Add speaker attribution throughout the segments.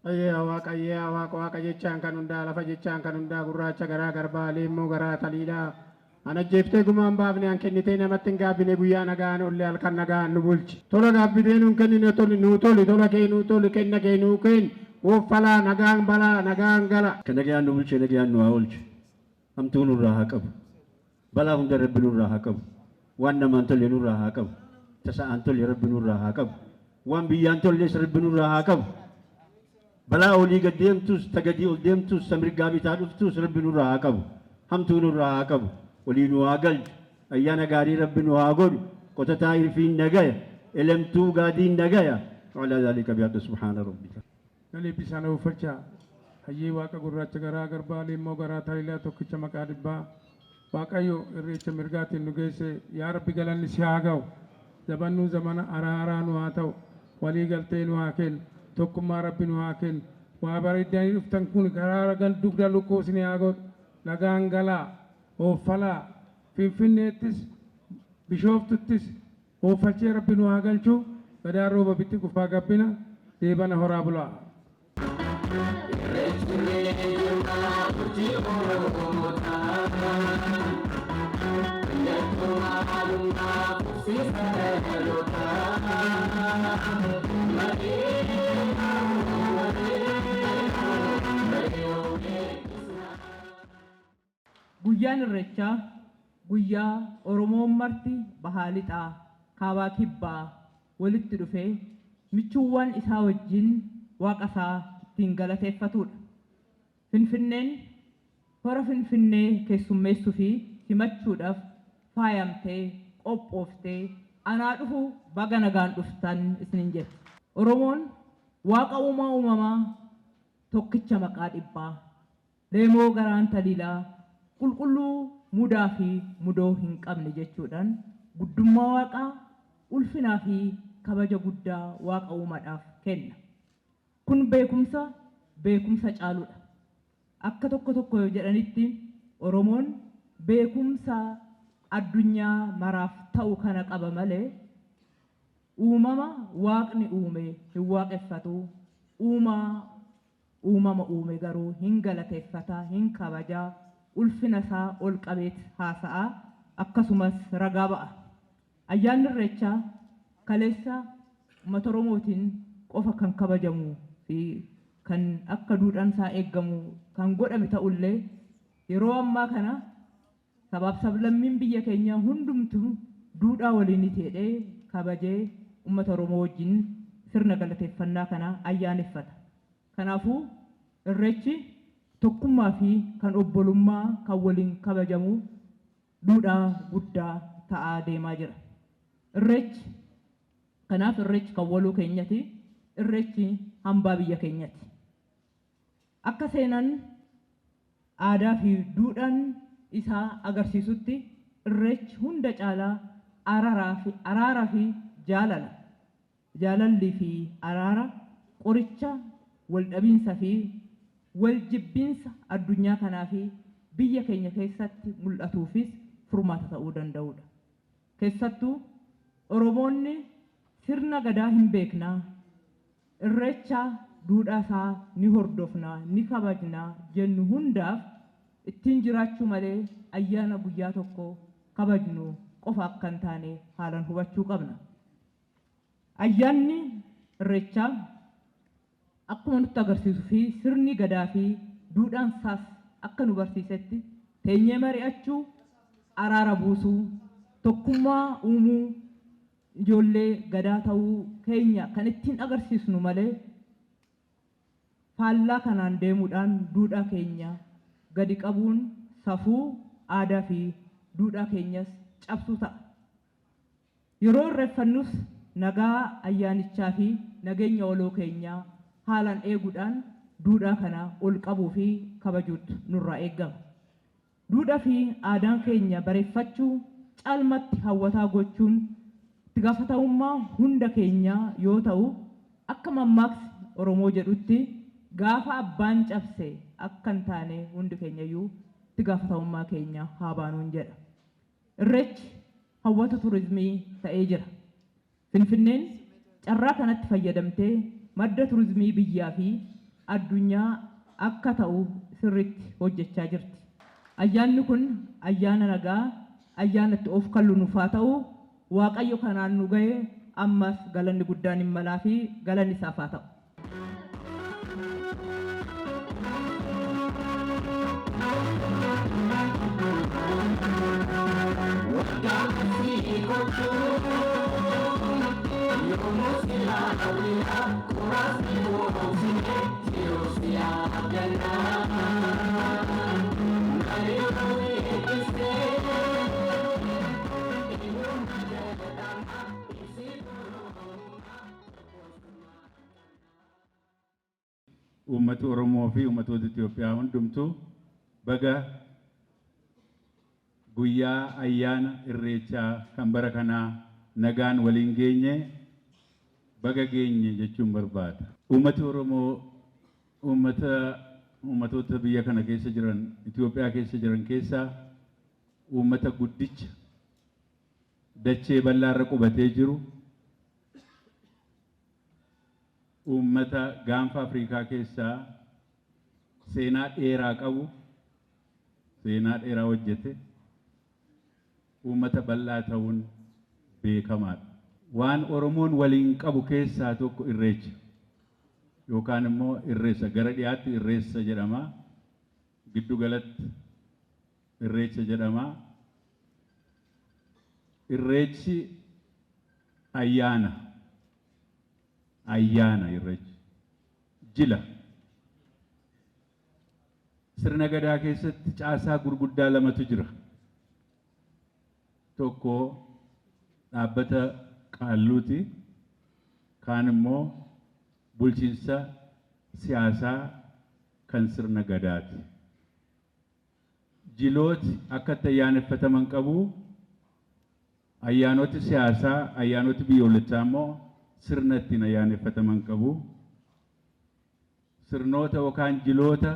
Speaker 1: Ayyee waaqa, ayyee waaqa, waaqa jechaan kan hundaa, lafa jechaan kan hundaa, gurraacha garaa garbaa, leemmoo garaa taliilaa. An ajjeeftee gumaan baafne, an kennitee namatti hin gaabbine, guyyaa nagaan olle, halkan nagaan nu bulchi. Tola gaabbitee nuun kennine, toli nuu toli, tola kee nuu toli, kenna kee nuu kenni. Ooffalaa nagaan balaa nagaan gala.
Speaker 2: Ka nagayaan nu bulchee nagayaan nu haa oolchu. Hamtuu nurraa haa qabu. Balaa hunda Rabbi nurraa haa qabu. Waan namaan tolle nurraa haa qabu. Tasa'aan tolle Rabbi nurraa haa qabu. Waan biyyaan tolles Rabbi nurraa haa qabu. Balaa olii gad deemtus, ta gadii ol deemtus, ta mirgaa bitaa dhuftus Rabbi nurraa haa qabu. Hamtuu nurraa haa qabu. Olii nu haa galchu. Ayyaana gaarii Rabbi nu haa godhu. Qotataa irfiin nagaya. Elemtuu gaadiin nagaya. Wa'alaa zaalika bihaqqi subhaana rabbika.
Speaker 3: Nan eebbisaa na uffachaa. Hayyee Waaqa gurraacha garaa garbaa, leemmoo garaa taliilaa, tokkicha maqaa dhibbaa. Waaqayyo irreecha mirgaatiin nu geesse, yaa Rabbi galanni si haa ga'u. Zabannuu zamana araaraa nu haa ta'u. Walii galtee nu haa kennu. Tokkummaa Rabbi nu haa kennu. Waa bareeddanii dhuftan kun karaa dugda lukkuu isin haa godhu. Nagaan galaa. Ooffalaa. Finfinneettis Bishooftuttis Ooffalchee Rabbi nu haa galchu. Gadaan rooba bitti qufaa gabbina. Deebana horaa bulaa.
Speaker 4: Irreechi irree jirmaa urjii Oromootaa. Mallattoo maalummaa fufsiisa dhalootaa.
Speaker 5: Guyyaan Irreechaa guyyaa Oromoon marti bahaa lixaa, kaabaa kibbaa walitti dhufee michuuwwan isaa wajjin Waaqa isaa ittiin galateeffatuudha. Finfinneen Hora Finfinnee keessummeessuufi simachuudhaaf faayamtee, qophooftee anaa dhufu baga nagaan dhuftan isiniin jetti. Oromoon Waaqa uumaa uumamaa tokkicha maqaa dhibbaa Leemoo garaan taliilaa, qulqulluu mudaa fi mudoo hin qabne jechuudhaan guddummaa Waaqaa, ulfinaa fi kabaja guddaa Waaqa uumaadhaaf kenna. Kun beekumsa beekumsa caaludha. Akka tokko tokko jedhanitti Oromoon beekumsa addunyaa maraaf ta'u kana qaba malee uumama Waaqni uume hin waaqeffatu, uumaa Uumama uume garuu hin galateeffata, hin kabaja, ulfina isaa ol qabeet haasa'a, akkasumas ragaa ba'a. Ayyaanni Irreechaa kaleessa uummata Oromootiin qofa kan kabajamu fi kan akka duudhaan isaa eeggamu kan godhame ta'ullee yeroo ammaa kana Sabaaf sablammiin biyya keenyaa hundumtuu duudhaa waliiniti jedhee kabajee ummata Oromoo wajjin sirna galateeffannaa kana ayyaaneffata. Kanaafuu Irreechi tokkummaa fi kan obbolummaa kan waliin kabajamu duudhaa guddaa ta'aa deemaa jira. Irreechi Kanaaf Irreechi kan waloo keenyati, Irreechi hambaa biyya keenyati. Akka seenan, aadaa fi duudhaan isaa agarsiisutti Irreechi hunda caalaa araara fi jaalala. Jaalalli fi araara qoricha waldhabiinsa fi waljibbiinsa addunyaa kanaa fi biyya keenya keessatti mul'atuufis furmaata ta'uu danda'uudha. Keessattuu Oromoonni sirna Gadaa hin beekna, Irreecha duudhaa isaa ni hordofna, ni kabajna jennu hundaaf ittiin jiraachuu malee ayyaana guyyaa tokko kabajnu qofa akka hin taane haalan hubachuu qabna. Ayyaanni Irreechaa akkuma nutti agarsiisu fi sirni Gadaa fi duudhaan isaas akka nu barsiisetti teenyee mari'achuu, araara buusuu, tokkummaa uumuu, Ijoollee Gadaa ta'uu keenya kan ittiin agarsiisnu malee faallaa kanaan deemuudhaan duudhaa keenya gadi qabuun safuu, aadaa fi duudhaa keenyas cabsuu ta'a. Yeroo irreeffannus nagaa ayyaanichaa fi nageenya waloo keenyaa haalaan eeguudhaan duudhaa kana ol qabuu fi kabajuutu nurraa eegama. Duudhaa fi aadaan keenya bareeffachuu, caalmatti hawwataa gochuun itti gaafatamummaa hunda keenyaa yoo ta'u, akka mammaaksi Oromoo jedhutti Gaafa abbaan cabse akka hin taane hundi keenyayyuu itti gaafatamummaa keenya haa baanuun jedha. Irreechi hawwata turizimii ta'ee jira. Finfinneen carraa kanatti fayyadamtee madda turizimii biyyaa fi addunyaa akka ta'u sirriitti hojjechaa jirti. Ayyaanni kun ayyaana nagaa, ayyaana itti of kallu nuuf haa ta'u. Waaqayyo kanaan nu ga'e ammas galanni guddaan hin malaa fi galanni isaaf haa ta'u.
Speaker 6: Uummati Oromoo fi uummatoota Itoophiyaa hundumtuu baga guyyaa ayyaana Irreechaa kan bara kanaa nagaan waliin geenye, baga geenye jechuun barbaada. Uummati Oromoo uummata uummatoota biyya kana keessa jiran, Itoophiyaa keessa jiran keessaa uummata guddicha dachee bal'aa irra qubatee jiru, uummata gaanfa Afrikaa keessaa seenaa dheeraa qabu, seenaa dheeraa hojjete, uummata bal'aa ta'uun beekamaadha. Waan Oromoon waliin qabu keessaa tokko Irreecha yookaan immoo Irreessa, gara dhiyaatti Irreessa jedhama, giddu galatti Irreecha jedhama. Irreechi ayyaana. Ayyaana Irreechi. Jila. Sirna Gadaa keessatti caasaa gurguddaa lamatu jira. Tokko dhaabbata Qaalluuti. Kaan immoo bulchiinsa siyaasaa kan sirna Gadaati. Jilooti akka itti ayyaaneffataman qabu. Ayyaanoti siyaasaa, ayyaanoti biyyoolessaa immoo sirna ittiin ayyaaneffataman qabu. Sirnoota yookaan jiloota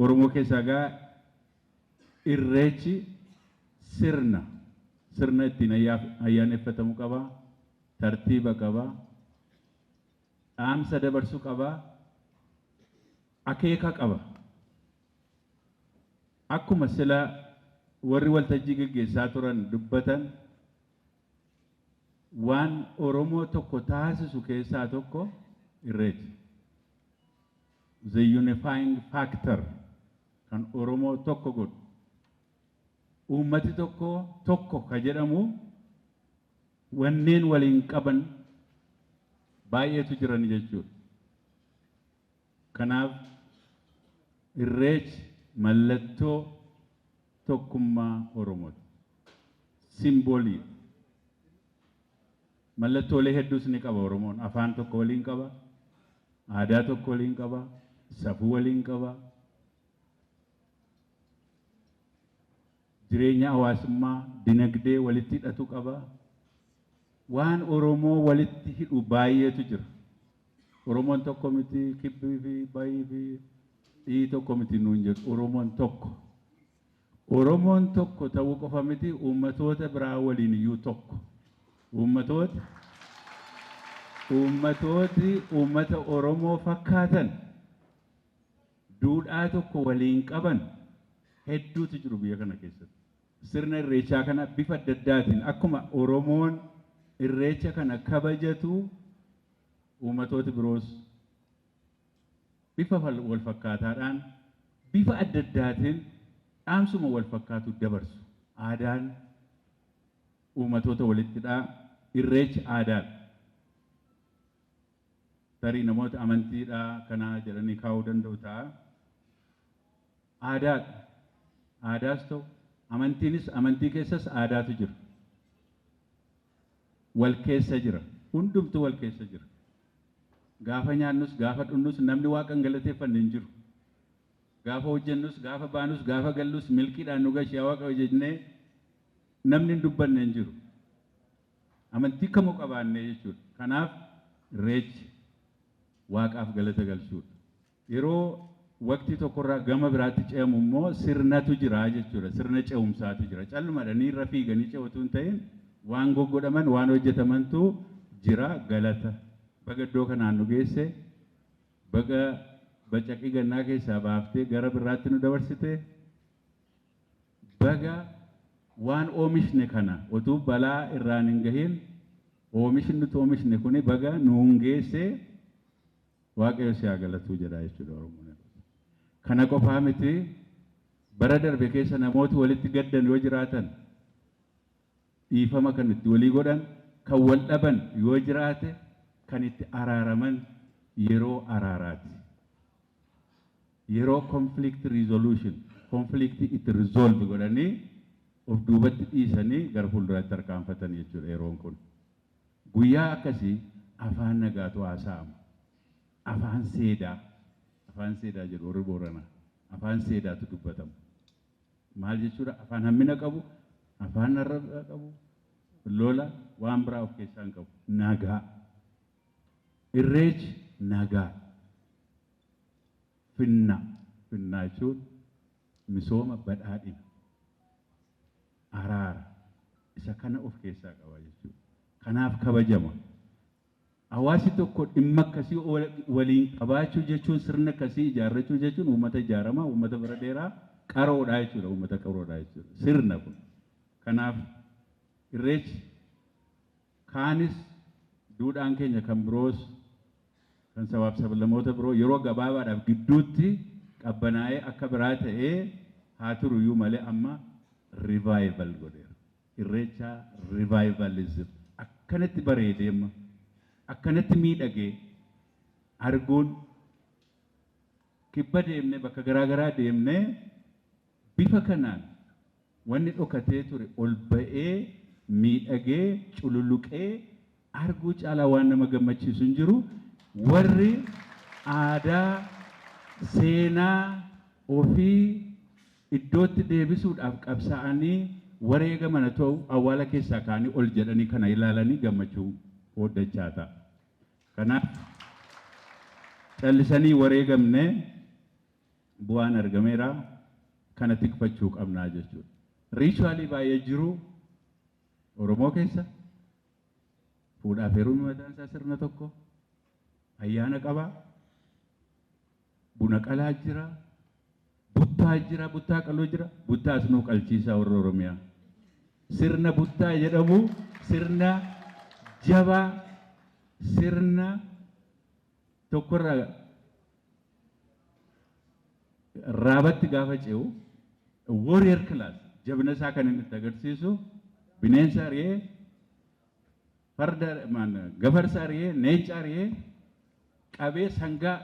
Speaker 6: Oromoo keessaa egaa Irreechi sirna ittiin ayyaaneffatamu qaba, tartiiba qaba, dhaamsa dabarsu qaba, akeeka qaba. Akkuma sila warri waltajjii geggeessaa turan dubbatan, waan Oromoo tokko taasisu keessaa tokko Irreecha. The unifying factor kan Oromoo tokko godhu. Uummati tokko tokko ka jedhamu wanneen waliin qaban baay'eetu jiran jechuudha. Kanaaf Irreechi mallattoo tokkummaa Oromooti. Simboolii. Mallattoolee hedduus ni qaba Oromoon. Afaan tokko waliin qaba. Aadaa tokko waliin qaba. Safuu waliin qaba. Jireenya hawaasummaa, dinagdee walitti hidhatu qaba. Waan Oromoo walitti hidhu baay'eetu jira. Oromoon tokko miti, kibbii fi bayii fi dhii tokko miti nuun jedhu. Oromoon tokko. Oromoon tokko ta'uu qofa miti, uummatoota biraa waliin iyyuu tokko. Uummatooti uummata Oromoo fakkaatan, duudhaa tokko waliin qaban hedduutu jiru biyya kana keessatti. Sirna Irreechaa kana bifa adda addaatiin akkuma Oromoon Irreecha kana kabajatu, uummatooti biroos bifa wal fakkaataadhaan, bifa adda addaatiin dhaamsuma wal fakkaatu dabarsu. Aadaan uummatoota walitti hidhaa. Irreechi aadaadha. Tarii namoota amantiidha kanaa jedhanii kaa'uu danda'u ta'a. Aadaadha. Aadaas ta'u amantiinis, amantii keessas aadaatu jira. Wal keessa jira. Hundumtuu wal keessa jira. Gaafa nyaannus, gaafa dhugnus namni Waaqa hin galateeffanne hin jiru. Gaafa hojjennus, gaafa baanus, gaafa gallus milkiidhaan nu gashi yaa Waaqa jennee namni hin dubbanne hin jiru. Amantii kamuu qabaannee jechuudha. Kanaaf Irreechi Waaqaaf galata galchuudha. Yeroo waqtii tokkorraa gama biraatti ce'amu immoo sirnatu jira jechuudha. Sirna ce'umsaatu jira. Callumadhanii irra fiiganii ce'utu hin ta'in, waan goggodhaman, waan hojjetamantu jira. Galata. Baga iddoo kanaan nu geesse, baga bacaqii gannaa keessaa baaftee gara birraatti nu dabarsite, baga waan oomishne kana otuu balaa irraan hin gahin oomishni nuti oomishne kuni baga nuun geesse, Waaqayyo si haa galatuu jedha jechuudha Oromoon. Kana qofaa miti, bara darbe keessa namooti walitti gaddan yoo jiraatan, dhiifama kan itti walii godhan, kan wal dhaban yoo jiraate kan itti araaraman yeroo araaraati. Yeroo conflict resolution, conflict itti resolve godhanii of duubatti dhiisanii gara fuulduraatti tarkaanfatan jechuudha yeroon kun. Guyyaa akkasii afaan nagaatu haasa'ama. Afaan seedaa, afaan seedaa jedhu warri Booranaa. Afaan seedaatu dubbatama. Maal jechuudha? Afaan hammina qabu, afaan arraba qabu, lola waan biraa of keessaa hin qabu. Nagaa. Irreechi nagaa. Finna. Finnaa jechuun misooma, badhaadhina. Araara. Isa kana of keessaa qaba jechuudha. Kanaaf kabajama. Hawaasi tokko dhimma akkasii waliin qabaachuu jechuun, sirna akkasii ijaarrachuu jechuun, uummata ijaaramaa, uummata bara dheeraa qaroodhaa jechuudha. Uummata qaroodhaa jechuudha. Sirna kun. Kanaaf Irreechi kaanis, duudhaan keenya kan biroos, kan sabaaf sablammoota biroo yeroo gabaabaadhaaf gidduutti qabbanaa'ee akka biraa ta'ee haa turuyyuu malee, amma revival godheera. Irreechaa revivalism akkanatti bareedee, amma akkanatti miidhagee arguun, kibba deemnee, bakka garaa garaa deemnee, bifa kanaan wanni dhokatee ture ol ba'ee miidhagee cululuqee arguu caalaa waan nama gammachiisu hin jiru. Warri aadaa seenaa ofii iddootti deebisuudhaaf qabsaa'anii wareega mana ta'u awwaala keessaa ka'anii ol jedhanii kana ilaalanii gammachuu qooddachaa ta'a. Kanaaf callisanii wareegamne, bu'aan argameera, kana tikfachuu qabnaa jechuudha. Ritualii baay'ee jiru Oromoo keessa. Fuudhaaf heerumni mataan isaa sirna tokko, ayyaana qaba. Buna qalaa jira. Buttaa jira, buttaa qaluu jira. Buttaas nuu qalchiisaa warra Oromiyaa. Sirna buttaa jedhamu, sirna jabaa, sirna tokkorraa raabatti gaafa ce'u, warrior class jabina isaa kan inni itti agarsiisu, bineensa ari'ee, farda gafarsa ari'ee, leenca ari'ee qabee, sangaa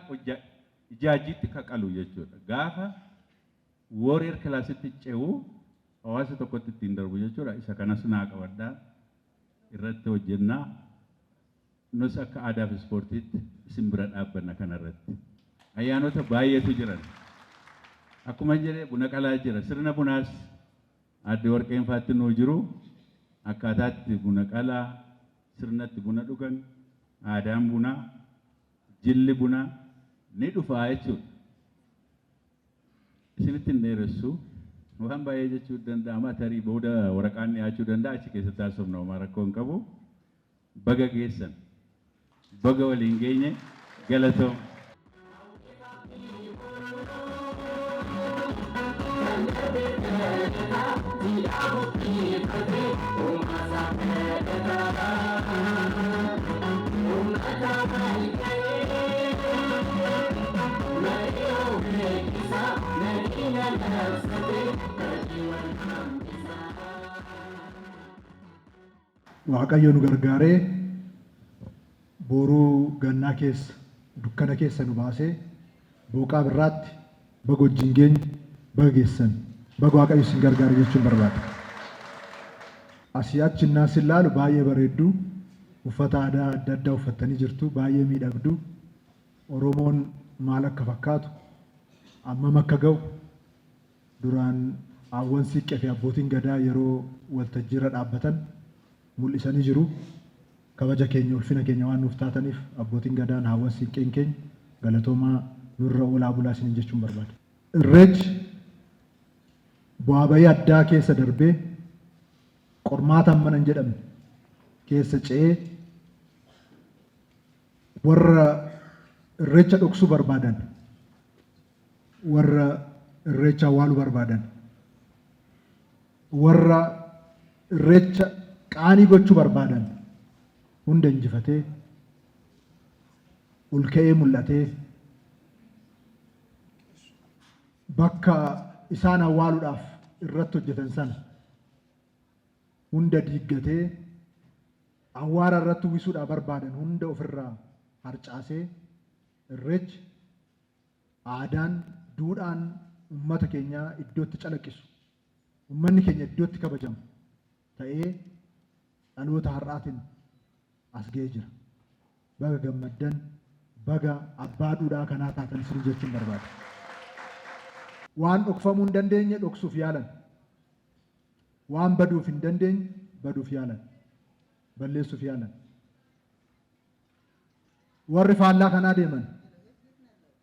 Speaker 6: ijaajiitti kaqalu jechuudha. Gaafa warrior classitti ce'u hawaasa tokkotti ittiin darbu jechuudha. Isa kanas naa qabadhaa, irratti hojjennaa. Nus akka aadaa fi ispoortiitti isin bira dhaabbanna kanarratti. Ayyaanota baay'eetu jiran. Akkuma jedhee, buna qalaa jira. Sirna bunaas aadde Warqeen faatti nuu jiru. Akkaataatti buna qalaa, sirnatti buna dhugan, aadaan bunaa, jilli bunaa ni dhufaa jechuudha. Isinitti hin dheeressu. Waan baay'ee jechuu danda'ama. Tarii booda waraqaan dhiyaachuu danda'a. Achi keessatti haasofna, homaa rakkoo hin qabu. Baga geessan. Baga waliin geenye. Galatoom.
Speaker 7: Waaqayyo nu gargaaree, booruu gannaa keessa, dukkana keessa nu baasee booqaa birraatti baga wajjin geenye, baga geessan, baga Waaqayyo isin gargaare jechuun barbaada. Asii achi innaan sin laalu baay'ee bareeddu, uffata aadaa adda addaa uffattanii jirtu, baay'ee miidhagdu. Oromoon maal akka fakkaatu, ammam akka ga'u, duraan haawwan siiqqee fi abbootiin gadaa yeroo waltajjiirra dhaabbatan mul'isanii jiru. Kabaja keenya ulfina keenya waan nuuf taataniif abbootiin gadaan haawwan siinqeen keenya galatoomaa nurra oolaa bulaa isiniin jechuun barbaada. Irreechi bu'aa ba'ii addaa keessa darbee qormaata hammana hin jedhamne keessa ce'ee warra irreecha dhoksuu barbaadan, warra irreecha awwaaluu barbaadan, warra irreecha qaanii gochuu barbaadan hunda injifatee ol ka'ee mul'atee bakka isaan awwaaluudhaaf irratti hojjetan sana hunda diiggatee awwaara irratti uwwisuudhaaf barbaadan hunda ofirraa harcaasee irreechi aadaan duudhaan uummata keenyaa iddootti calaqqisu, uummanni keenya iddootti kabajamu ta'ee dhaloota har'aatiin as ga'ee jira. Baga gammaddan, baga abbaa duudhaa kanaa taatan isin jechuun barbaada. Waan dhokfamuu hin dandeenye dhoksuuf yaalan. Waan baduuf hin dandeenye baduuf yaalan. Balleessuuf yaalan. Warri faallaa kanaa deeman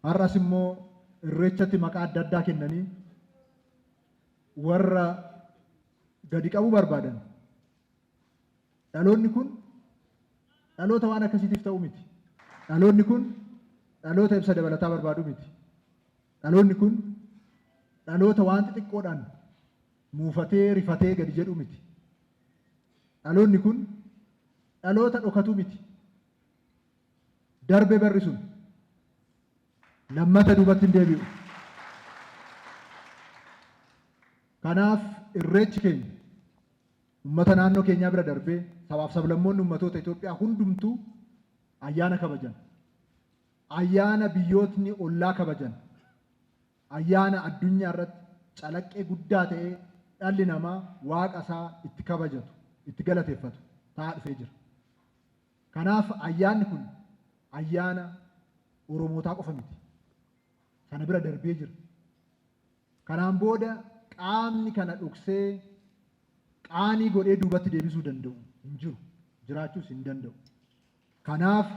Speaker 7: har'as immoo irreechatti maqaa adda addaa kennanii warra gadi qabuu barbaadan dhaloonni kun dhaloota waan akkasiitiif ta'u miti. Dhaloonni kun dhaloota ibsa dabalataa barbaadu miti. Dhaloonni kun dhaloota waan xixiqqoodhaan muufatee rifatee gadi jedhu miti. Dhaloonni kun dhaloota dhokatu miti. Darbe barri sun lammata duubatti hin deebi'u. Kanaaf irreechi keenya uummata naannoo keenyaa bira darbee sabaaf sablammoonni uummatoota Itoophiyaa hundumtuu ayyaana kabajan. Ayyaana biyyootni ollaa kabajan. Ayyaana addunyaa irratti calaqqee guddaa ta'ee dhalli namaa waaqa isaa itti kabajatu, itti galateeffatu ta'aa dhufee jira. Kanaaf ayyaanni kun ayyaana Oromootaa qofa miti. Sana bira darbee jira. Kanaan booda qaamni kana dhoksee qaanii godhee duubatti deebisuu danda'u hin jiru. Jiraachuus hin danda'u. Kanaaf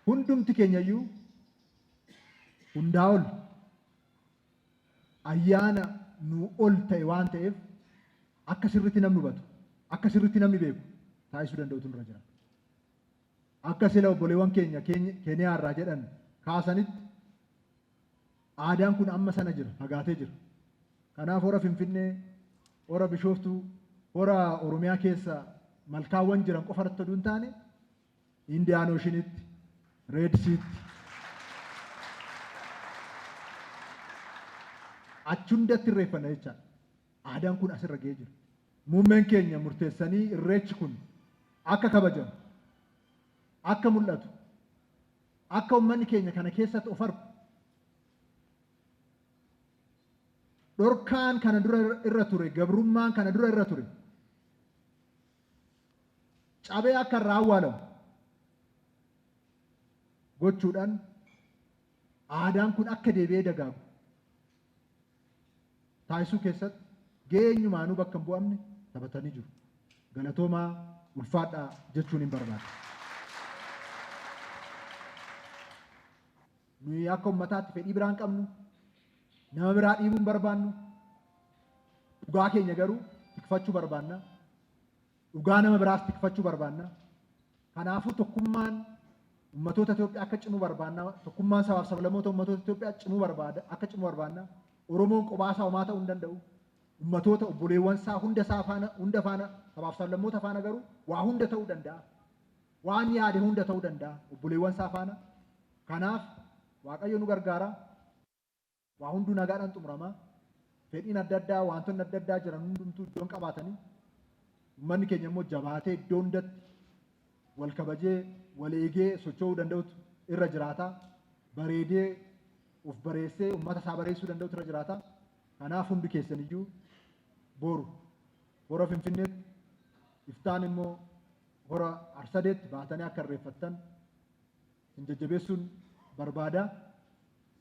Speaker 7: hundumti keenyayyuu hundaa ol ayyaana nuu ol ta'e waan ta'eef akka sirriitti namni hubatu, akka sirriitti namni beeku taasisuu danda'utu nurra jira. Akka sila obboleewwan keenya Keeniyaa irraa jedhan kaasanitti aadaan kun amma sana jira, fagaatee jira. Kanaaf hora Finfinnee, hora Bishooftuu, hora Oromiyaa keessa malkaawwan jiran qofa irratti oduu hin taane Indian Oceanitti, Red Seatti, achi hundatti irreeffanna jechaadha. Aadaan kun asirra ga'ee jira. Muummeen keenya murteessanii irreechi kun akka kabajamu, akka mul'atu, akka uummanni keenya kana keessatti of argu, dhorkaan kana dura irra ture, gabrummaan kana dura irra ture, cabee akka irraa awwaalamu gochuudhaan aadaan kun akka deebi'ee dagaagu taasisuu keessatti gahee eenyumaanuu bakka hin bu'amne taphatanii jiru. Galatoomaa, ulfaadhaa jechuun hin barbaada. Nuyi akka ummataatti fedhii biraa hin qabnu, nama biraa dhiibuu hin barbaannu, dhugaa keenya garuu tikfachuu barbaanna, dhugaa nama biraas tikfachuu barbaanna. Kanaafuu tokkummaan ummatoota Itoophiyaa akka cimu barbaanna, tokkummaan sabaaf sablammoota ummatoota Itoophiyaa cimuu barbaada, akka cimu barbaanna. Oromoon qophaa isaa homaa ta'uu hin danda'u. Ummatoota obboleewwan isaa hunda isaa faana, hunda faana, sabaaf sablammoota faana garuu waa hunda ta'uu danda'a. Waan yaade hunda ta'uu danda'a obboleewwan isaa faana. Kanaaf Waaqayyo nu gargaara. Waa hunduu nagaadhaan xumurama. Fedhiin adda addaa, wantoonni adda addaa jiran hundumtuu iddoon qabaatanii uummanni keenya immoo jabaatee iddoo hundatti wal kabajee, wal eegee socho'uu danda'utu irra jiraata. Bareedee of bareessee uummata isaa bareessuu danda'utu irra jiraata. Kanaaf hundi keessaniyyuu boru hora Finfinneetti, iftaan immoo hora Arsadeetti baatanii akka irreeffattan isin jajjabeessuun barbaada.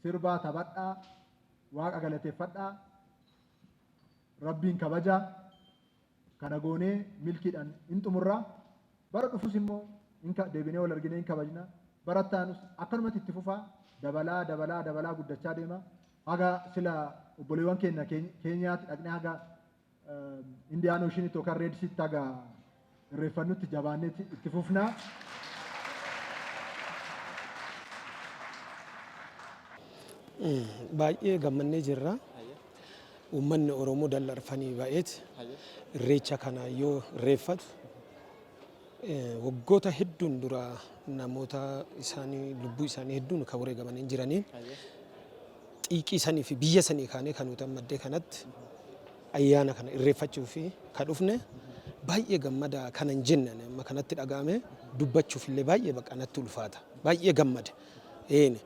Speaker 7: Sirbaa taphadhaa, Waaqa galateeffadhaa, Rabbiin kabajaa. Kana goonee milkiidhaan hin xumurraa. Bara dhufus immoo deebinee wal arginee hin kabajna. Bara itti aanus akkanumatti itti fufaa dabalaa dabalaa dabalaa guddachaa deema. Haga sila obboleewwan keenya Keenyaatti dhaqnee haga Indian Oceanitti yookaan Red Seatti haga irreeffannutti jabaannee itti fufna.
Speaker 8: Baay'ee gammannee jirra. Uummanni Oromoo dallarfanii ba'eet irreecha kana yoo irreeffatu waggoota hedduun dura namoota isaanii lubbuu isaanii hedduun kan wareegamanii jiraniin xiiqii sanii fi biyya sanii kaanee kan nuti amma iddee kanatti ayyaana kana irreeffachuu fi ka dhufne baay'ee gammada kana hin jenne ani amma kanatti dhaga'ame dubbachuuf illee baay'ee baqa natti ulfaata baay'ee gammade. Een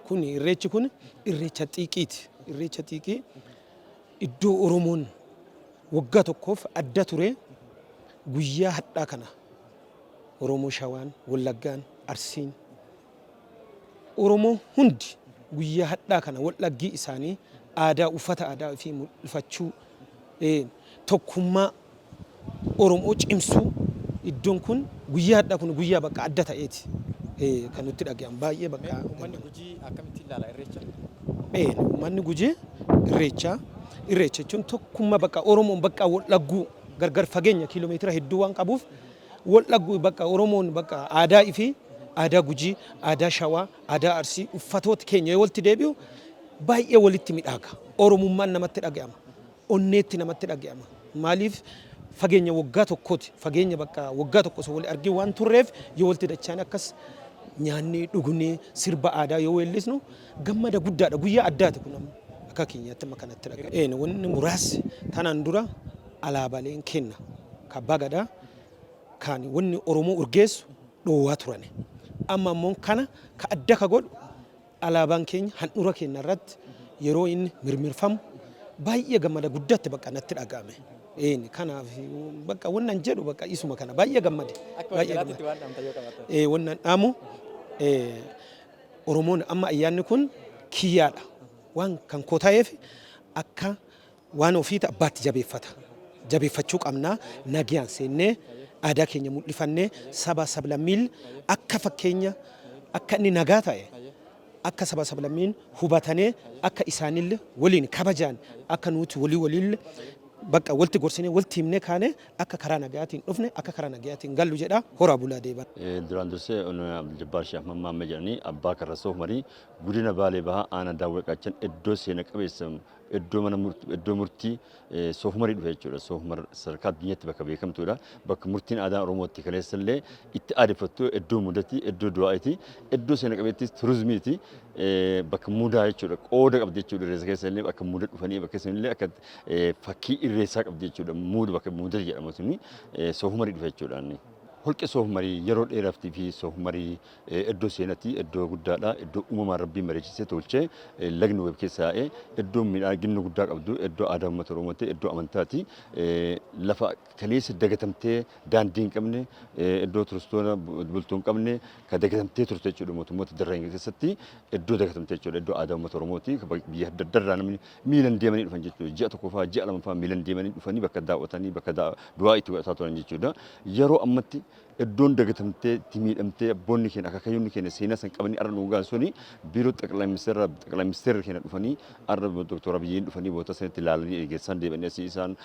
Speaker 8: kun irreechi kun irreecha xiiqiiti. Irreecha xiiqii iddoo Oromoon waggaa tokkoof adda ture guyyaa hadhaa kana Oromoo Shawaan, Wallaggaan, Arsiin Oromoo hundi guyyaa hadhaa kana waldhaggii isaanii aadaa uffata aadaa ofii mul'ifachuu tokkummaa Oromoo cimsuu iddoon kun guyyaa hadhaa kun guyyaa bakka adda ta'eeti kan nutti dhaga'amu baay'ee bakka.
Speaker 9: Uummanni Gujii akkamitti ilaala Irreecha?
Speaker 8: Uummanni Gujii Irreecha Irreecha jechuun tokkummaa bakka Oromoon bakka wal dhagguu gargar fageenya kiiloomeetira hedduu waan qabuuf wal dhagguu bakka Oromoon bakka aadaa ifii aadaa Gujii, aadaa Shawaa, aadaa Arsii uffatoota keenya yoo walitti deebi'u baay'ee walitti midhaaga. Oromummaan namatti dhaga'ama. Onneetti namatti dhaga'ama. Maaliif fageenya waggaa tokkooti. Fageenya bakka waggaa tokko osoo wal argin waan turreef yoo walitti dachaan akkas nyaannee dhugnee sirba aadaa yoo weellisnu gammada guddaadha. Guyyaa addaati kun amma akka keenyaatti amma kanatti dhaga'ama. Een wanni muraasni tanaan dura alaabaleen kenna ka abbaa gadaa kan wanni Oromoo urgeessu dhoowwaa turani. Amma ammoo kana ka adda ka godhu alaabaan keenya handhuura keenya irratti yeroo inni mirmirfamu baay'ee gammada guddatti bakka natti dhaga'ame. Een kanaaf bakka wannan jedhu bakka isuma kana baay'ee gammade.
Speaker 9: Akka
Speaker 8: Baay'ee
Speaker 9: waliigalaatti
Speaker 8: gammade.
Speaker 9: waan dhaamta yoo qabaattan.
Speaker 8: Wannan dhaamu Oromoon amma ayyaanni kun kiyyaadha. Waan kan koo ta'eef akka waan ofiiti abbaatti jabeeffata. Jabeeffachuu qabna. Nagayaan seennee aadaa keenya mul'ifannee saba sablammiin akka fakkeenya akka inni nagaa ta'e akka saba sablammiin hubatanee akka isaanille waliin kabajaan akka nuti walii waliille bakka walitti gorsinee walitti himnee kaane akka karaa nagayaatiin dhufne akka karaa nagayaatiin gallu jedha horaa bulaa deeban.
Speaker 10: Duraan dursee Abdul Jabbaar Sheekh Ahmad Maammee jedhanii abbaa karra Soofmarii godina Baalee Bahaa aanaa Daawwee Qaachan iddoo seena qabeessa iddoo mana iddoo murtii Soofmarii dhufe jechuudha. Soofmar sadarkaa addunyaatti bakka beekamtuudha. Bakka murtiin aadaa Oromootti kaleessa illee itti aadeffattu iddoo mudati, iddoo du'aa'iti, iddoo seena qabeettis turizimiiti. Bakka mudaa jechuudha. Qooda qabdi jechuudha irreessa keessa illee bakka muda dhufanii bakka sun illee akka fakkii irreessaa qabdi jechuudha. Muuda bakka mudati jedhamu suni Soofmarii dhufe jechuudha. Holqi Soofmarii yeroo dheeraaftii fi Soofmarii Iddoo seenati, iddoo guddaadha, iddoo uumamaan Rabbiin bareechisee tolche, lagni web keessa yaa'ee, iddoo miidhaginna guddaa qabdu, iddoo aadaa uummata Oromooti, iddoo amantaati. Lafa kaleessa dagatamtee daandii hin qabne, iddoo turistoota bultuu hin qabne, ka dagatamtee turte jechuudha mootummoota darreen keessatti iddoo dagatamtee jechuudha, iddoo aadaa uummata Oromooti. Biyya adda addaa irraa namni miilan deemanii dhufan jechuudha. Ji'a tokko fa'aa ji'a lama fa'aa miilan deemanii dhufanii bakka daawwatanii bakka du'aa itti godhataa turan jechuudha. Yeroo ammatti Iddoon dagatamtee itti miidhamtee abboonni keenya akaakayyuun keenya seenaa san qabanii arra nuu gahan suni biiroo xaqlay ministeera xaqlay ministeerri keenya dhufanii arra Doktor Abiyyiin dhufanii boota sanitti ilaalanii eegessan deebi'anii asii isaan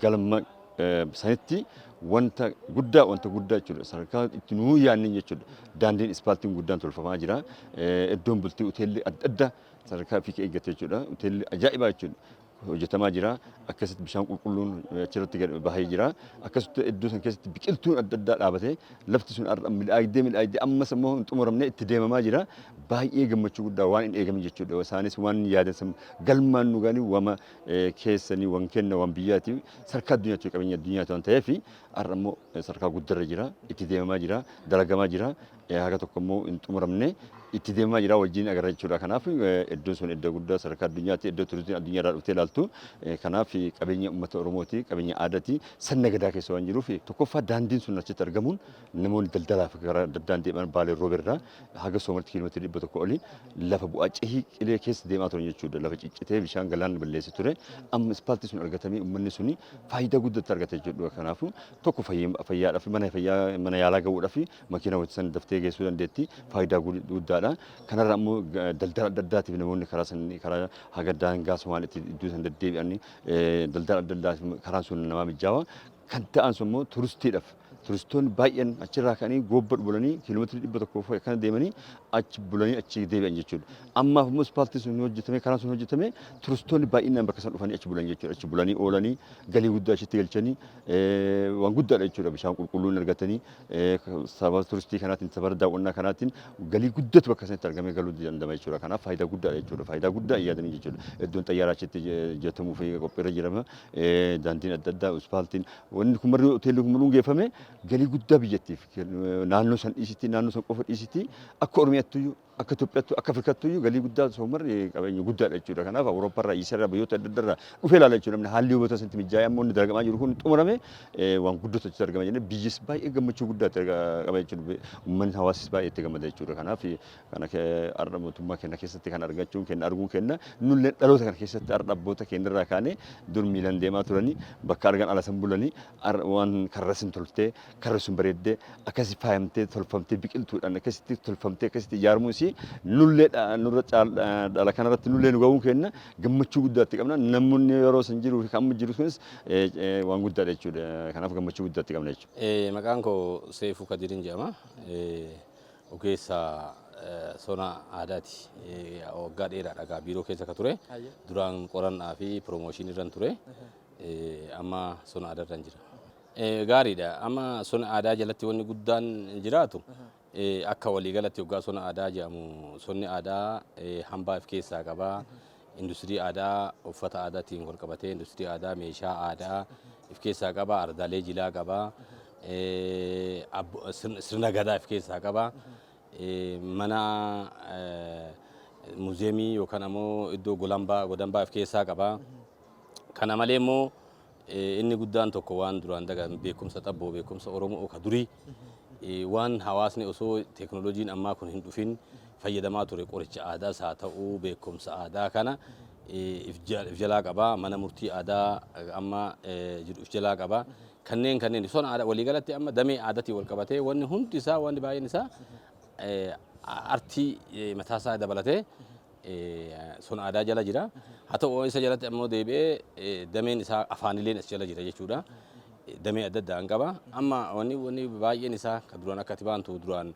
Speaker 10: galma sanitti wanta guddaa wanta guddaa jechuudha sadarkaa itti nuu yaannin jechuudha daandiin ispaaltiin guddaan tolfamaa jira iddoon bultii hoteelli adda addaa sadarkaa ofii eeggate jechuudha hoteelli ajaa'ibaa jechuudha hojjetamaa jira. Akkasitti bishaan qulqulluun achirratti gad bahee jira. Akkasitti iddoo san keessatti biqiltuun adda addaa dhaabatee lafti sun har'a midhaagdee midhaagdee ammas immoo hin xumuramne itti deemamaa jira. Baay'ee gammachuu guddaa waan hin eegamin jechuudha. Isaanis waan yaadan san galmaan nu gani wama keessanii waan kenna waan biyyaati sadarkaa addunyaatti qabeenya addunyaati waan ta'eef har'a immoo sadarkaa guddarra jira. Itti deemamaa jira. Dalagamaa jira. Haga tokko immoo hin xumuramne, itti deemaa jira, wajjin agarra jechuudha. Kanaaf iddoon sun iddoo guddaa sadarkaa addunyaatti, iddoo turizimiin addunyaa irraa dhuftee ilaaltu. Kanaaf qabeenya uummata Oromooti, qabeenya aadaati. Sirna gadaa keessa waan jiruuf, tokkoffaa daandiin sun achitti argamuun namoonni daldalaaf karaa adda addaan deeman Baalee Rooberraa haga Soomartti kiiloomeetira 100 olii lafa bu'aa cehii qilee keessa deemaa turan jechuudha. Lafa ciccitee bishaan galaanni balleesse ture. Amma ispaaltii sun argatamee uummanni suni faayidaa guddatti argata jechuudha. Kanaafuu tokko fayyaadhaaf, mana fayyaa, mana yaalaa gahuudhaaf makiina wajjin san daftee geessuu dandeetti. Faayidaa guddaadha. Kanarra ammoo daldala adda addaatiif namoonni karaa san, karaa haga daangaa Somaaliitti iddoo san deddeebi'an, daldala adda addaatiif karaan sun namaa mijaawaa. Kan ta'an sun immoo turistiidhaaf, turistoonni baay'een achirraa ka'anii Goobba bulanii kiiloomeetirii 100 fi akkana deemanii achi bulanii achi deebi'an jechuudha. Ammaaf immoo ispaaltiin sun hojjetame, karaan sun hojjetame, turistoonni baay'inaan bakka san dhufanii achi bulan jechuudha. Achi bulanii oolanii galii guddaa achitti galchanii waan guddaadha jechuudha. Bishaan qulqulluun argatanii sababa turistii kanaatiin, sababa daawwannaa kanaatiin galii guddatu bakka sanatti argamee galuu danda'ama jechuudha. Kanaaf faayidaa guddaadha jechuudha. Faayidaa guddaa hin yaadanii jechuudha. Iddoon xayyaaraa achitti hojjetamuu fi qophiirra jirama. Daandiin adda addaa, ispaaltiin, wanni kun marri, hoteelli kun maluun geeffame galii guddaa biyyattiif, naannoo san dhiisitti, naannoo san qofa dhiisitti, akka Oromiyaattuyyuu, akka Itoophiyaattu, akka Afrikaattuyyuu galii guddaa soomarri qabeenya guddaadha jechuudha. Kanaaf Awurooppaarraa, Iisarraa, biyyoota adda addaarraa dhufee ilaala jechuudha. Namni haalli hubata sanatti mijaa'ee ammoo inni dalagamaa jiru kun xumurame waan guddatu achitti argama jennee, biyyis baay'ee gammachuu guddaa qaba jechuudha. Uummanni, hawaasis baay'ee itti gammada jechuudha. Kanaaf kana har'a mootummaa keenya keessatti kan argachuun keenya, arguun keenya, nullee dhaloota kana keessatti har'a abboota keenya irraa kaanee dur miilan deemaa turanii, bakka argan ala san bulanii, har'a waan karra sun toltee, karri sun bareeddee, akkasi faayamtee, tolfamtee, biqiltuudhaan akkasitti tolfamtee, akkasitti ijaaramuu isii, nullee nurra dhala kanarratti nullee nu ga'uun keenya gammachuu guddaatti qabna. Namoonni yeroo san jiruu fi kan amma jiru kunis waan guddaadha jechuudha. Kanaaf gammachuu guddaatti qabna jechuudha.
Speaker 11: Maqaan koo Seefuu Kadirin jedhama. Ogeessa sona aadaati. Waggaa dheeraadha gaa biiroo keessa ka ture. Duraan qorannaa fi piroomooshinii irran ture. Amma sona aadaa irran jira. Gaariidha. Amma sona aadaa jalatti wanni guddaan jiraatu, akka waliigalatti waggaa sona aadaa jedhamu, sonni aadaa hambaa of keessaa qaba. Industirii aadaa uffata aadaatiin wal qabatee, industirii aadaa meeshaa aadaa of keessaa qaba. Ardaalee jilaa qaba. Sirna gadaa of keessaa qaba. Mana muuziyeemii yookaan ammoo iddoo golambaa godambaa of keessaa qaba. Kana malee immoo inni guddaan tokko waan duraan dagan beekumsa xabboo, beekumsa Oromoo ka durii, waan hawaasni osoo teeknooloojiin ammaa kun hin dhufin fayyadamaa ture, qoricha aadaas haa ta'u beekumsa aadaa kana if jalaa qaba. Mana murtii aadaa amma jiru if jalaa qaba. Kanneen sona aadaa waliigalatti amma damee aadaatiin wal qabatee wanni hundi isaa, wanni baay'een isaa artii mataasaa dabalatee sona aadaa jala jira. Haa ta'u, isa jalatti ammoo deebi'ee dameen isaa afaanileen as jala jira jechuudha. Damee adda addaan qaba. Amma wanni baay'een isaa kan duraan akka ati baantu duraan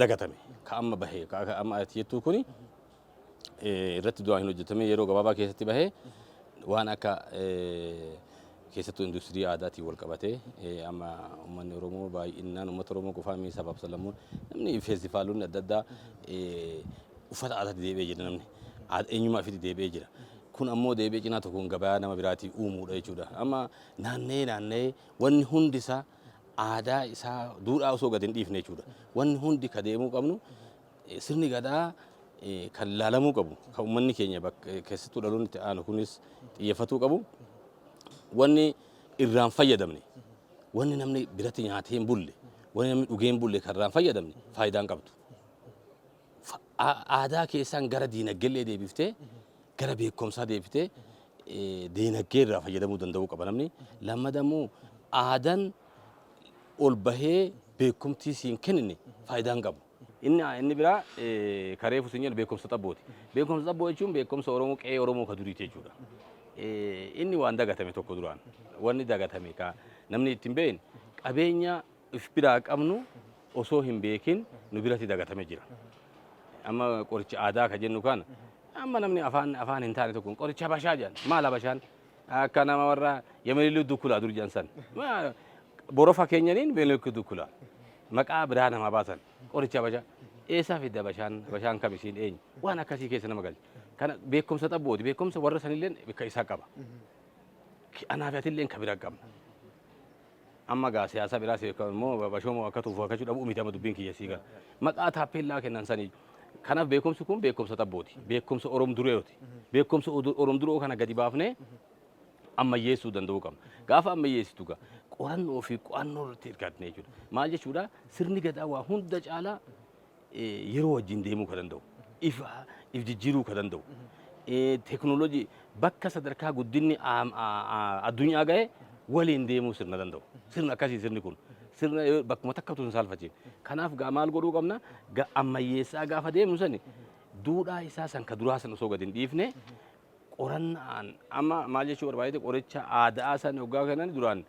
Speaker 11: dagatame, ka amma bahe, ka amma ati jettuu kuni irratti duraan hin hojjetame, yeroo gabaabaa keessatti bahee, waan akka keessattuu industirii aadaatiin wal qabatee, amma uummanni Oromoo baay'inaan, uummata Oromoo qofaa miti, sabaaf sablammoon, namni, feestivaalonni adda addaa uffata aadaatti deebi'ee jira, namni eenyummaa ofiitti deebi'ee jira. Kun ammoo deebi'ee cinaa tokkoon gabaa nama biraatii uumuudha jechuudha. Amma naanna'ee naanna'ee wanni hundi isaa aadaa isaa duudhaa osoo gadi hin dhiifne jechuudha. Wanni hundi ka deemuu qabnu, sirni gadaa kan laalamuu qabu, kan uummanni keenya keessattuu dhaloonni itti aanu kunis xiyyeeffatuu qabu, wanni irraan fayyadamne, wanni namni biratti nyaatee hin bulle, wanni namni dhugee hin bulle, kan irraan fayyadamne faayidaa hin qabdu. Aadaa keessaan gara diinaggeellee deebiftee, gara beekumsaa deebiftee, diinagdee irraa fayyadamuu danda'uu qaba namni. Lammada immoo aadaan ol bahee beekumtii siin kennine faayidaa hin qabu. Inni biraa kareefu siin jedhu beekumsa xabbooti. Beekumsa xabboo jechuun beekumsa Oromoo, qe'ee Oromoo ka duriiti jechuudha. Inni waan dagatame tokko, duraan wanni dagatame ka namni ittiin beekne, qabeenya if biraa qabnu osoo hin beekin nu biratti dagatame jira. Amma qoricha aadaa ka jennu kana, amma namni afaan hin taane tokkoon qoricha Habashaa jedhan. Maal Habashaan? Akka nama warra Yemenillee dukkulaa dur jedhan san. Borofa keenyaniin Yemenillee dukkulaa. Maqaa biraa namaa baasan, qoricha Habashaa. Eessaa fidde Habashaan? Habashaan kam, isiin eenyu? Waan akkasii keessa nama galcha. Kana beekumsa xabbooti. Beekumsa warra sanillee bakka isaa qaba. Anaa fi atillee ka bira qabna. Amma gaa siyaasa biraa si immoo bashoomoo akka tuufu akka dhabuu miti amma dubbiin kiyya sii gala. Maqaa taappellaa kennan sanii. Kanaaf beekumsi kun beekumsa xabbooti. Beekumsa Orom dureeti. Beekumsa Orom duroo kana gadi baafnee ammayyeessuu danda'uu qabna. Gaafa ammayyeessitu gaa qorannoo fi qo'annoo irratti hirkatne jechuudha. Maal jechuudha? Sirni gadaa waa hunda caalaa yeroo wajjin deemuu ka danda'u. If if jijjiiruu ka danda'u. Teekinooloojii bakka sadarkaa guddinni addunyaa ga'e waliin deemuu sirna danda'u. Sirna akkasii sirni kun. Sirna bakkuma takkatu hin saalfachiifne. Kanaaf gaa maal godhuu qabna? Ammayyeessaa gaafa deemnu sani duudhaa isaa san ka duraa san osoo gadi hin dhiifne qorannaan amma maal jechuu barbaadeeti qoricha aadaa san hoggaa kennan duraan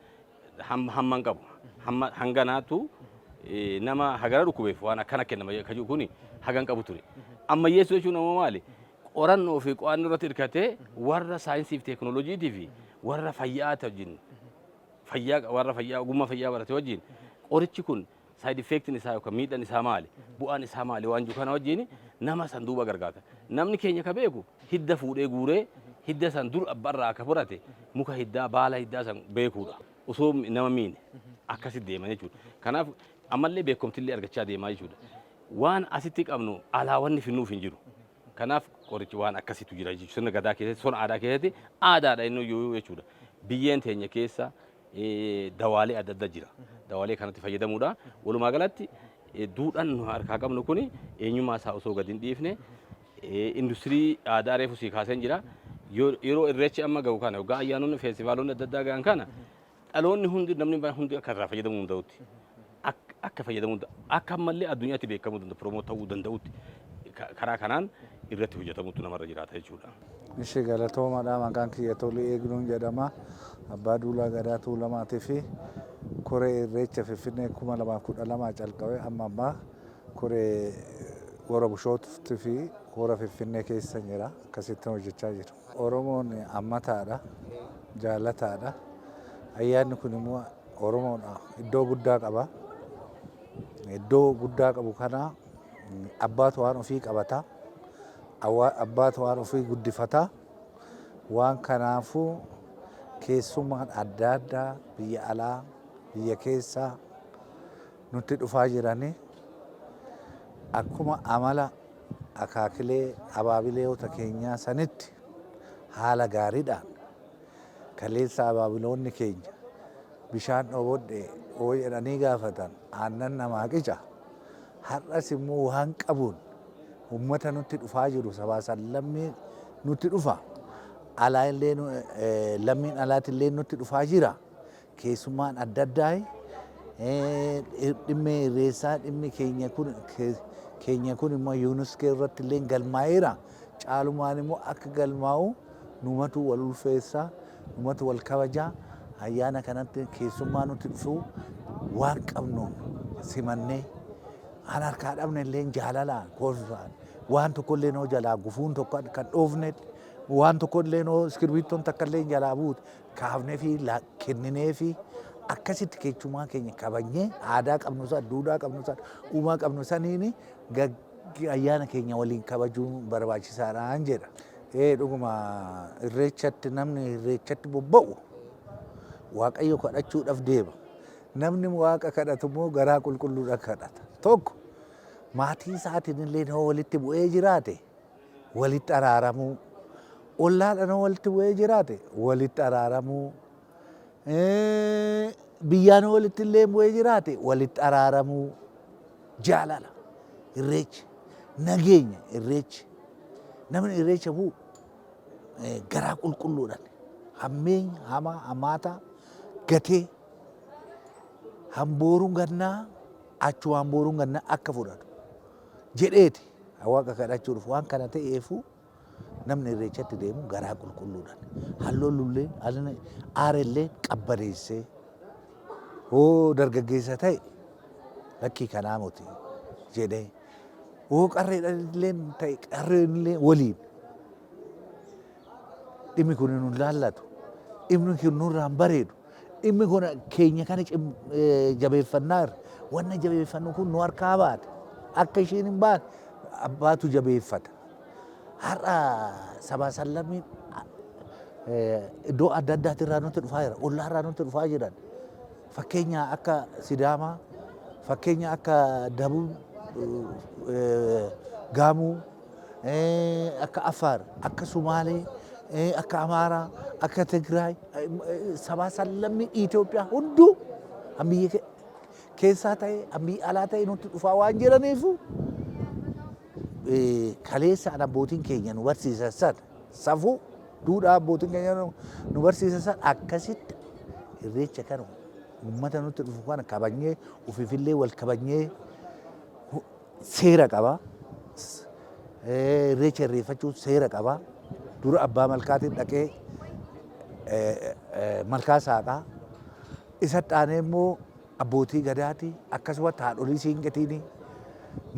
Speaker 11: hamma hin qabu. Hamma hanganaatu nama hagana dhukkubeef waan akkana kennama ka jiru kuni hagan qabu ture. Ammayyeessuu jechuun ammoo maali? Qorannoo fi qo'annoo irratti hirkatee warra saayinsii fi teekinooloojiitii fi warra fayyaa wajjin fayyaa warra fayyaa ogummaa fayyaa barate wajjin qorichi kun side effectin isaa yookaan miidhaan isaa maali, bu'aan isaa maali waan jiru kana wajjin nama san duuba gargaarta. Namni keenya ka beeku hidda fuudhee guuree hidda san dur abbaarraa akka fudhate muka hiddaa baala hiddaa san beekuudha. Osoo nama miine akkasitti deeman jechuudha. Kanaaf ammallee beekumtillee argachaa deemaa jechuudha. Waan asitti qabnu alaa wanni finnuuf hin jiru. Kanaaf qorichi waan akkasitu jira jechuudha. Sirna gadaa keessatti sona aadaa keessatti aadaadha inni iyyuu jechuudha. Biyyeen teenya keessa dawaalee adda addaa jira. Dawaalee kanatti fayyadamuudha. Walumaa galatti duudhaan nu harkaa qabnu kuni eenyummaa isaa osoo gadi hin dhiifne industirii aadaa reefu sii kaaseen jira. Yeroo irreechi amma gahu kana yookaan ayyaanonni feestivaalonni adda addaa gahan kana dhaloonni hundi namni hundi akka irraa fayyadamuu danda'utti akka fayyadamuu akka ammallee addunyaatti beekamuu danda'u promote ta'uu danda'utti karaa kanaan irratti hojjetamutu namarra jiraata jechuudha.
Speaker 12: Ishi galatoomaadha. Maqaan kiyya Tolii Eegduun jedhama. Abbaa Duulaa Gadaa Tuulamaatii fi koree Irreecha Finfinnee 2012 calqabee amma ammaa koree Hora Bushooftuu fi Hora Finfinnee keessa jira. Akkasittiin hojjechaa jira. Oromoon ammataadha. Jaalataadha. Ayyaanni kun immoo Oromoodha iddoo guddaa qaba. Iddoo guddaa qabu kana abbaatu waan ofii qabata. Abbaatu waan ofii guddifata. Waan kanaafuu keessummaan adda addaa biyya alaa, biyya keessaa nutti dhufaa jiranii akkuma amala akaakilee abaabileewota keenyaa sanitti haala gaariidhaan kaleessa abaabiloonni keenya bishaan dhoobodhe oo jedhanii gaafatan aannan namaa qica. Har'as immoo waan qabuun ummata nutti dhufaa jiru sabaa sablammii nutti dhufa. Alaa illee lammiin alaati illee nutti dhufaa jira. Keessummaan adda addaa dhimmi irreessaa dhimmi keenya kun keenya kun immoo UNESCO irratti illee galmaa'eera. Caalumaan immoo akka galmaa'u numatu wal ulfeessa, numatu wal kabaja. Ayyaana kanatti keessummaa nutti dhufu waan qabnuun simannee an harkaa dhabne illee jaalalaan kolfaan waan tokko illee noo jalaa gufuun tokko kan dhoofne waan tokko illee noo iskirbiittoon takka illee jalaa buute kaafnee fi kenninee fi akkasitti keechumaa keenya kabajnee aadaa qabnu san duudhaa qabnu san uumaa qabnu saniin ayyaana keenya waliin kabajuun barbaachisaadhaan jedha. Ee dhuguma irreechatti namni irreechatti bobba'u Waaqayyo kadhachuudhaaf deema. Namni Waaqa kadhatu immoo garaa qulqulluudhaan kadhata. Tokko maatii isaatiin illee yoo walitti bu'ee jiraate walitti araaramuu. Ollaadhaan yoo walitti bu'ee jiraate walitti araaramuu. Biyyaan yoo walitti illee bu'ee jiraate walitti araaramuu. Jaalala irreechi nageenya irreechi namni irreecha bu'u garaa qulqulluudhaan hammeenya hamaa hamaataa gatee hambooruun gannaa achumaan booruun gannaa akka fudhatu jedheeti waaqa kadhachuu dhufu waan kana ta'eefu namni irreechatti deemu garaa qulqulluudhaan halloolullee aarellee qabbaneessee hoo dargaggeessa ta'e lakkii kanaa moti jedhee hoo qarreedhaan ta'e qarreenillee waliin dhimmi kun nu laallatu dhimmi kun nurraa hin bareedu dhimmi kun keenya kana jabeeffannaa irra wanna jabeeffannu kun nu harkaa baate akka isheen hin baane abbaatu jabeeffata. Har'a sabaa sallammiin iddoo adda addaati irraa nutti dhufaa jira. Ollaa irraa nutti dhufaa jiran. Fakkeenya akka Sidaamaa, fakkeenya akka Dabub Gaamuu, akka Affaar, akka Sumaalee, akka Amaaraa, akka Tigraay, sabaa sablammii Itoophiyaa hunduu kan biyya keessaa ta'e, kan biyya alaa ta'e nutti dhufaa waan jiraniifu kaleessa abbootiin keenya nu barsiisan sana safuu duudhaa abbootiin keenya nu barsiisan sana akkasitti irreecha kana uummata nutti dhufu kana kabajnee ofiifillee wal kabajnee seera qaba. Irreecha irreeffachuun seera qaba. Dura abbaa malkaatiin dhaqee malkaa saaqaa. Isa dhaanee immoo abbootii gadaati akkasumas haadholii siinqetiin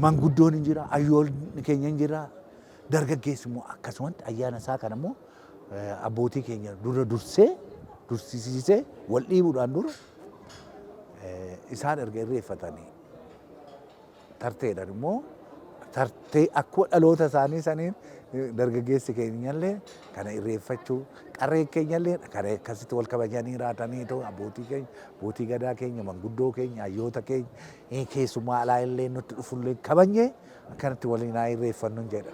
Speaker 12: manguddoon hin jira, ayyoonni keenya hin jira, dargaggeessi immoo akkasumatti ayyaana isaa kana immoo abbootii keenya dura dursee dursisiisee wal dhiibuudhaan dura isaan erga irreeffatanii tarteedhaan immoo tartee akkuma dhaloota isaanii saniin dargaggeessi keenyallee kana irreeffachuu, qarreen keenyallee kana akkasitti wal kabajanii raatanii ta'u abbootii keenya, abbootii gadaa keenya, manguddoo keenya, hayyoota keenya, keessummaa alaa illee nutti dhufullee kabajnee akkanatti waliin haa irreeffannu jedha.